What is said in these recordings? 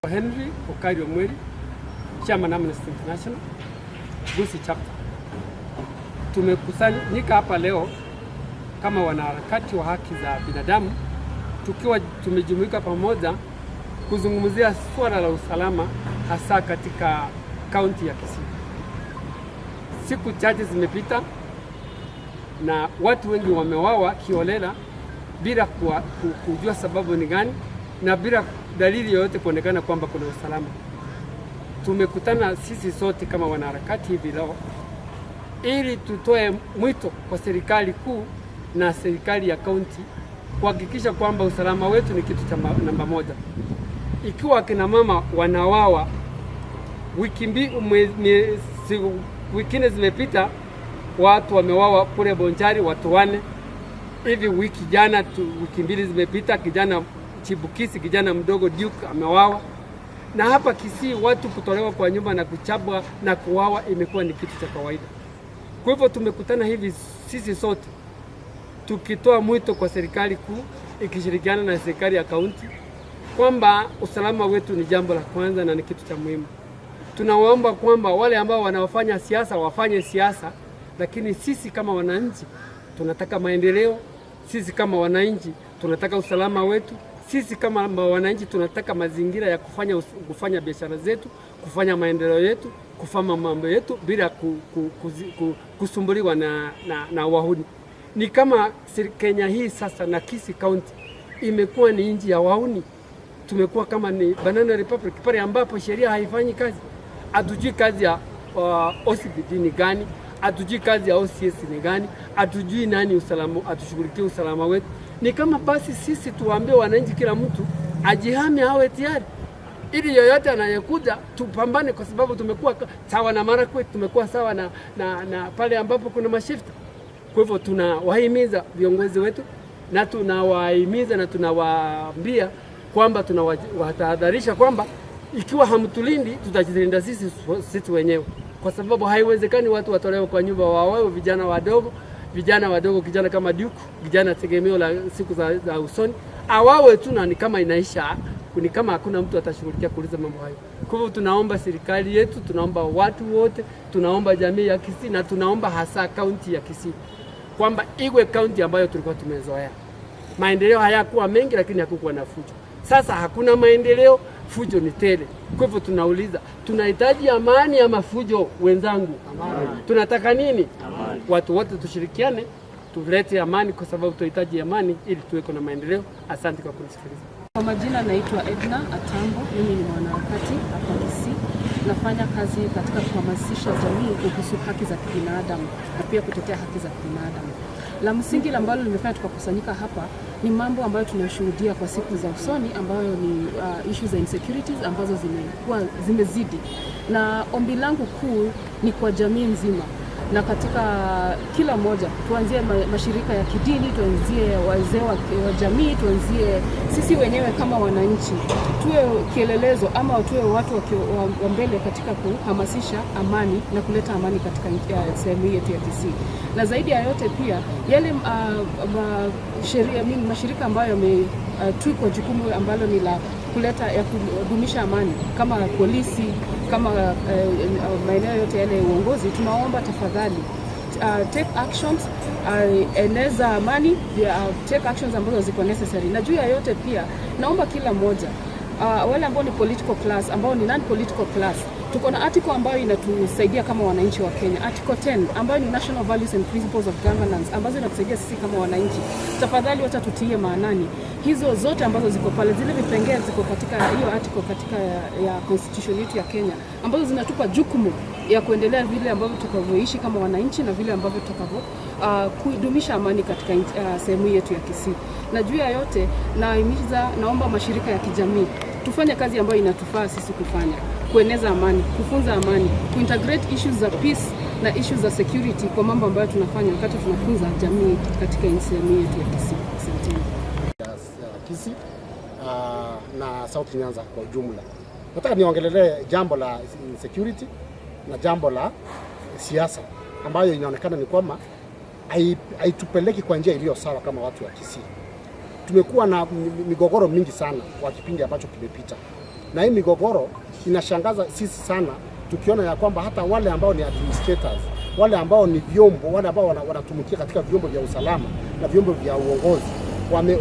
Henry Okario Mweri, Chairman Amnesty International, Gusii Chapter. Tumekusanyika hapa leo kama wanaharakati wa haki za binadamu tukiwa tumejumuika pamoja kuzungumzia suala la usalama hasa katika kaunti ya Kisii. Siku chache zimepita na watu wengi wamewawa kiholela bila kujua sababu ni gani na bila dalili yoyote kuonekana kwamba kuna usalama. Tumekutana sisi sote kama wanaharakati hivi leo ili tutoe mwito kwa serikali kuu na serikali ya kaunti kuhakikisha kwamba usalama wetu ni kitu cha namba moja. Ikiwa kina mama wanawawa, wiki nne zimepita, watu wamewawa kule Bonchari watu 4. Hivi wiki jana wiki mbili zimepita, kijana Chibukisi, kijana mdogo Duke amewawa. Na hapa Kisii watu kutolewa kwa nyumba na kuchabwa na kuwawa imekuwa ni kitu cha kawaida. Kwa hivyo tumekutana hivi sisi sote tukitoa mwito kwa serikali kuu ikishirikiana na serikali ya kaunti kwamba usalama wetu ni jambo la kwanza na ni kitu cha muhimu. Tunawaomba kwamba wale ambao wanaofanya siasa wafanye siasa, lakini sisi kama wananchi tunataka maendeleo, sisi kama wananchi tunataka usalama wetu, sisi kama wananchi tunataka mazingira ya kufanya biashara zetu, kufanya maendeleo yetu, kufanya mambo yetu bila kusumbuliwa na wahuni. Ni kama Kenya hii sasa na Kisii County imekuwa ni nchi ya wahuni. Tumekuwa kama ni Banana Republic pale ambapo sheria haifanyi kazi. Hatujui kazi ya OCPD ni gani, hatujui kazi ya OCS ni gani, hatujui nani usalama atushughulikie usalama wetu. Ni kama basi sisi tuwaambie wananchi kila mtu ajihami awe tayari ili yoyote anayekuja tupambane, kwa sababu tumekuwa sawa na Marakwet, tumekuwa sawa na pale ambapo kuna mashifta. Kwa hivyo tunawahimiza viongozi wetu na tunawahimiza na tunawaambia kwamba tunawatahadharisha kwamba ikiwa hamtulindi tutajilinda sisi wenyewe, kwa sababu haiwezekani watu watolewe kwa nyumba wawe vijana wadogo, kijana kama Duke, kijana tegemeo la siku za usoni, awawe tu na ni kama inaisha, ni kama hakuna mtu atashughulikia kuuliza mambo hayo. Kwa hivyo tunaomba serikali yetu, tunaomba watu wote, tunaomba jamii ya Kisii na tunaomba hasa kaunti ya Kisii kwamba iwe kaunti ambayo tulikuwa tumezoea. Maendeleo hayakuwa mengi lakini hakukuwa na fujo. Sasa hakuna maendeleo, fujo ni tele. Kwa hivyo tunauliza, tunahitaji amani ama fujo wenzangu? Amani. Tunataka nini? Amani. Watu wote tushirikiane, tulete amani kwa sababu tunahitaji amani ili tuwe na maendeleo. Asante kwa kunisikiliza. Kwa majina naitwa Edna Atambo, mimi ni mwanaharakati hapa Kisii. Nafanya kazi katika kuhamasisha jamii kuhusu haki za kibinadamu na pia kutetea haki za kibinadamu. La msingi ambalo limefanya tukakusanyika hapa ni mambo ambayo tunashuhudia kwa siku za usoni, ambayo ni issues za insecurities ambazo zimekuwa zimezidi. Na ombi langu kuu ni kwa jamii nzima na katika kila moja, tuanzie mashirika ya kidini, tuanzie wazee wa jamii, tuanzie sisi wenyewe kama wananchi, tuwe kielelezo ama tuwe watu wa mbele katika kuhamasisha amani na kuleta amani katika sehemu yetu ya Kisii. Na zaidi ya yote pia yale mashirika ambayo yametwikwa jukumu ambalo ni la kuleta ya kudumisha amani kama polisi, kama maeneo yote yale uongozi, tunaomba tafadhali take actions, eneza amani, take actions ambazo ziko necessary. Na juu ya yote pia naomba kila mmoja, wale ambao ni political class, ambao ni non political class, tuko na article ambayo inatusaidia kama wananchi wa Kenya, article 10 ambayo ni National Values and Principles of Governance, ambazo inatusaidia sisi kama wananchi. Tafadhali wacha tutie maanani hizo zote ambazo ziko pale, zile vipengele ziko katika hiyo article katika ya constitution yetu ya Kenya, ambazo zinatupa jukumu ya kuendelea vile ambavyo tutakavyoishi kama wananchi na vile ambavyo tutakavyo kudumisha amani katika sehemu yetu ya Kisii. Na juu ya yote naahimiza, naomba mashirika ya kijamii tufanye kazi ambayo inatufaa sisi kufanya, kueneza amani, kufunza amani, kuintegrate issues za peace na issues za security kwa mambo ambayo tunafanya wakati tunafunza jamii katika sehemu yetu ya Kisii. Asante. Kisii na South Nyanza kwa ujumla. Nataka niongelelee jambo la insecurity na jambo la siasa ambayo inaonekana ni kwamba haitupeleki kwa njia iliyo sawa kama watu wa Kisii. Tumekuwa na migogoro mingi sana kwa kipindi ambacho kimepita. Na hii migogoro inashangaza sisi sana, tukiona ya kwamba hata wale ambao ni administrators, wale ambao ni vyombo, wale ambao wanatumikia katika vyombo vya usalama na vyombo vya uongozi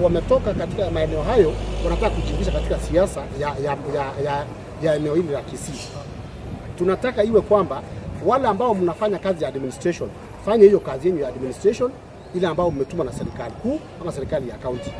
wametoka katika maeneo hayo, wanataka kujiingisha katika siasa ya eneo hili la Kisii. Tunataka iwe kwamba wale ambao mnafanya kazi ya administration, fanya hiyo kazi yenu ya administration ile ambao mmetumwa na serikali kuu ama serikali ya kaunti.